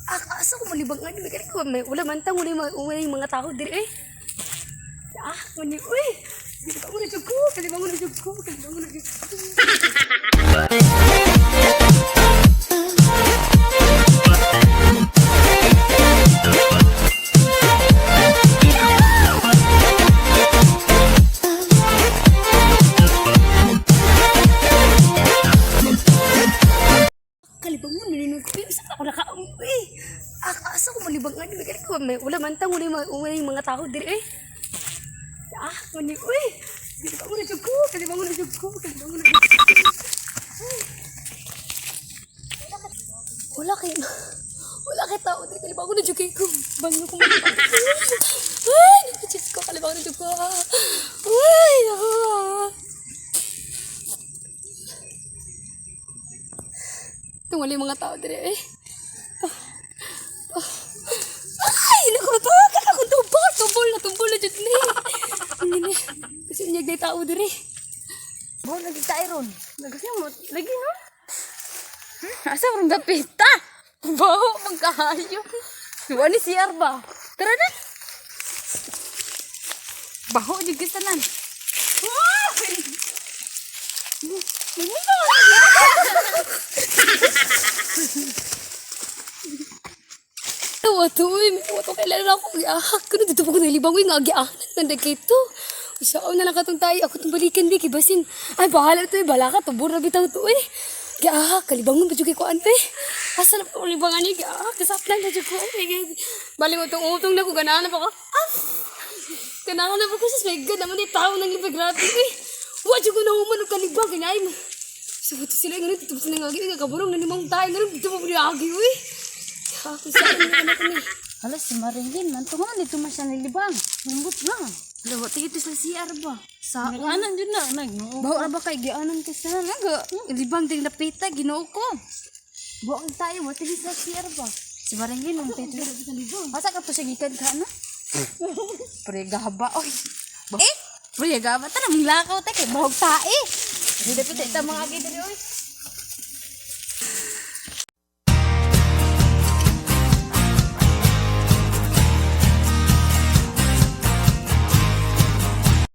Ah, asa ko malibang ano, may kani ko may wala man tang wala mga wala yung mga tao diri eh. Ah, mani uy. Kalibangon na jud ko, kalibangon na jud ko, kalibangon na jud ko. Kalibangon na nino ko. Isa ako naka uy. Ah, asa ko malibang ano, may kani ko may wala man tang wala yung mga wala yung mga tao diri eh. Ah, mani uy. Kalibangon na jud ko, kalibangon na jud ko, kalibangon na jud ko. Wala kay wala kay tao diri, kalibangon na jud kay ko. Banglo ko malibang. Ay, naku, Diyos ko, kalibangon na jud ko. Ay, naku. Itong wala yung mga tao diri eh. Ay, naku to, kakakong tumbol, tumbol na tumbol na jud ni. Hindi ni. Kasi unyag na tao diri. Baho lagi tayo ron. Lagi mo, lagi no? Asa ron gapita? Baho magkahayo. Wa ni CR ba? Tara na. Baho jud kita nan. Tawa to, uy. May tawa to. Kailan na ako giahak. Kuno dito pa ko nalibang, uy, nga giahak. Nandag kito. Uy, na lang katong tayo. Ako itong balikan, di, kibasin. Ay, bahala to, uy. Bahala ka. Tubor na bitaw to, uy. Giahak. Kalibangon pa dyan kay kuan, uy. Asa na po libangan niya? Giahak. Kasaplan na dyan ko. Oh my God. Bali mo itong utong na ko. Ganahan na pa ko. Ah! Ganahan na pa ko. Sus, my God. Naman yung tao nang iba. Grabe, uy. Wa dyan ko na human og kalibang. Ganyan. Sa buto sila. Ganun, dito pa sila nga. Nga, kaburong na limang tayo. Ganun, dito pa po niya agi, uy. Ako sa inyo anak ni. Hala si Marilyn, man to nga dito man siya nilibang. Lambot lang. Hala, wa tigito sa CR ba? Sa Anan jud na nag Baho ra ba kay gianan ka sa naga? Libang ding lapita Ginoo ko. Baho ang tayo, wa tigit sa CR ba? Si Marilyn ang tito. Asa ka to siya gikan ka na? Pre gaba oy. Eh, pre gaba ta nang lakaw ta kay bahog tae. Di dapit ta mga agi diri oy.